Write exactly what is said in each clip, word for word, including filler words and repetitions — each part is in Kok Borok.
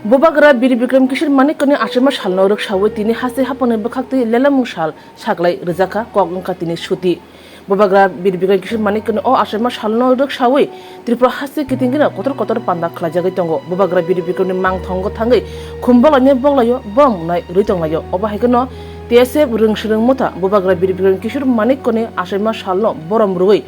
Bubagra Bir Bikram Kishore Manikyani achaima salno rwksawi tini haste haphangni bwkhaktwi lelemung sal saklai rwjakha, kok wngkha tini suti. Bubagra Bir Bikram Kishore Manikyani o achaima salno rwksawi Tripura haste kitingino kotor kotor panda khlaijagwi tongo. Bubagra Bir Bikramni mangthongo thangwi khum boglaini boglaio borom wngnai rwi tonglaio. Obo hai kheno T S F rwng swrwng motha Bubagra Bir Bikram Kishore Manikyani achaima salno borom rwui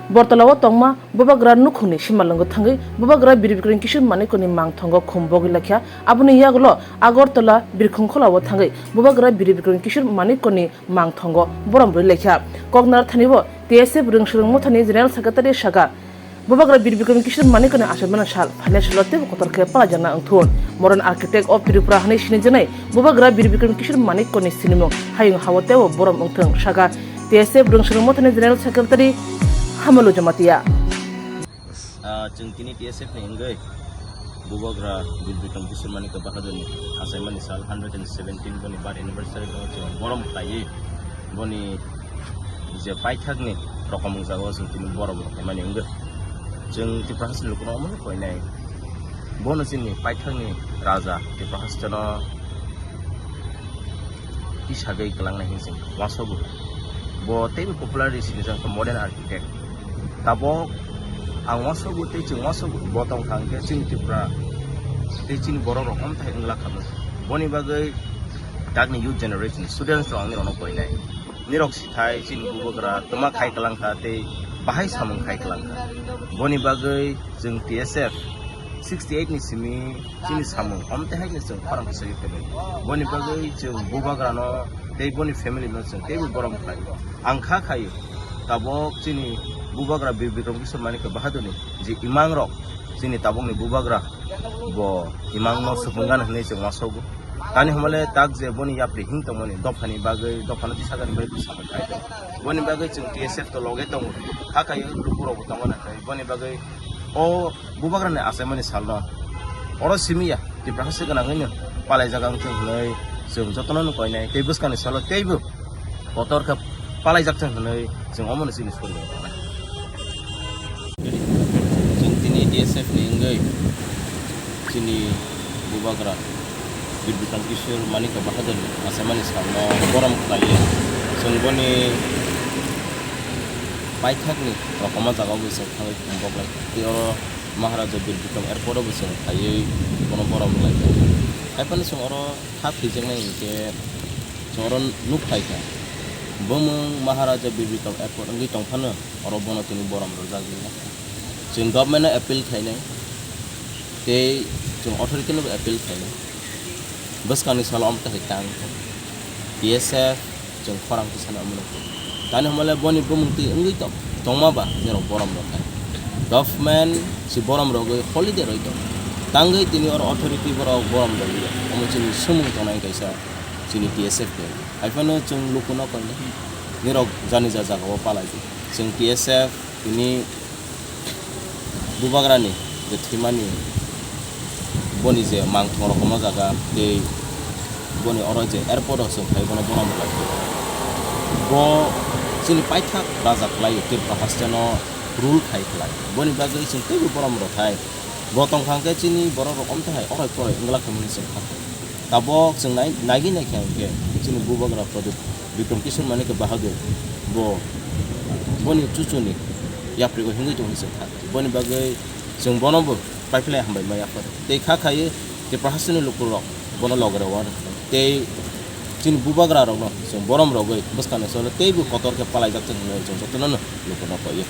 Bortolao tongma Bubagra nukhungni simalwngo thangwi Bubagra Bir Bikram Kishore Manikyani mangthongo khum bogwi laikha. Aboni yagulo Agartala Birkhungkholao thangwi Bubagra Bir Bikram Kishore Manikyani mangthongo borom rwi laikha. Koknar thanibo T S F rwng swrwng mothani General Secretary saka, Bubagra Bir Bikram Kishore Manikyani achaimani sal phainai salo teibo kotor khe palaijakna wngthun. Modern Architect of Tripura hwnwi sinijaknai Bubagra Bir Bikram Kishore Manikyani sinimung hayung hao teibo borom wngthung saka T S F rwng swrwng mothani General Secretary Hamalu Jamatia. Ah, chwng tini T S F ni wngwi Bubagra Bir Bikram Kishore Manikya Bahadurni achaimani sal hundred and seventeen boni birth anniversary no chwng borom khlaiwi boni je paithakni rokom wngjago chwng tini borom rok khaimani wngwi. Chwng Tripura hasteni lukurok omono koinai. Bono chini paithakni raja Tripura hasteno tisagwi kwlangnai hinwi chwng uansukgo. Bo teibo popularly sinijak modern architect. Tabok ang uansukgo tei chwng uansukgo bo tongkha hwnkhe chini Tripura tei chini borok rok omthai wngla kha. Boni bagwi dakni youth generation, students rok ang nirokno koinai. Nirok sithai chini Bubagra twma khai kwlangkha tei bahai samung khai kwlangkha. Boni bagwi chwng T S F sixty eight ni simi chini samung omtwi hai khe chwng khorang kisa khe phainai. Boni bagwi chwng Bubagrano tei boni family no chwng teibo borom khlai. Ang kha khaio tabok chini Bubagra Bir Bikram Kishore Manikya Bahadurni je imang rok chini tabokni Bubagra bo imang no supunggan hwnwi chwng uansukgo. Tani hwnmale tak je boni yapri hing tongmani dophani bagwi, dophano tisagani bagwi bwskango khai tongo. Boni bagwi chwng T S F to loge tongo, hakhaio lukurokbo tongo nakhai. Boni bagwi o Bubagrani achaimani salno oro simi ya, Tripura haste gwnangwino palaijak wngthung hwnwi chwng jotono no koinai tei bwskangni salo teibo kotor khe palaijak thung hwnwi chwng omono chini sori tongnai. Chwng tini T S F ni wngwi chini Bubagra Bir Bikram Kishore Manikya Bahadurni achaimani salno borom khlaiwi chwng boni paithakni rokomma jagao bai chwng thangwi khum boklai tei oro Maharaja Bir Bikram Airport o bo chwng phaiwi bono borom khlaikha. Haiphano chwng oro kha thwijaknai hinkhe chwng oro nuk phaikha. Bumung Maharaja Bir Bikram Airport wngwi tongphano oro bono tini borom rwjak wngnai. Chwng government no appeal khainai tei chwng authority no appeal khainai. Bwskangni salo omo tei hai tang T S F chwng khorang tisana omo nukho. Tani hwnmale boni bumung twi wngwi tong, tongma ba nirok borom rok hai. Government si borom rogwi holiday roi tong. Tangwi tini oro authority borok borom rogwi omo chini sumung tongnai kaisa chini T S F ni. Haiphano chwng lukuno koinai nirok jani ja jagao palai di. Chwng T S F tini Bubagrani je thwimani boni je mangthong rok omo jaga tei boni oro je airport o chwng phai bono borom rwlai. Bo chini paithak raja kwlai Tripura haste no rule khai kwlai. Boni bagwi chwng teibo borom rok hai. Bo tongkha hwnkhe chini borok rok omtwi hai orai porai wngla khaimani chwng kha. Tabok chwng nai-, naigwi naikha hwnkhe chini Bubagra Pradip Bikram Kishore Manikya Bahadur bo boni chuchuni yapri o himwi tongwi chwng kha. Boni bagwi chwng bono bo paiphlai hambai ma yaphar. Tei kha khaiwi Tripura hasteni lukurok bono loge rw uanw. Tei chini Bubagra rokno chwng borom rogwi bwskangni salo teibo kotor khe palaijak thung hwnwi chwng jotono no lukurok koi.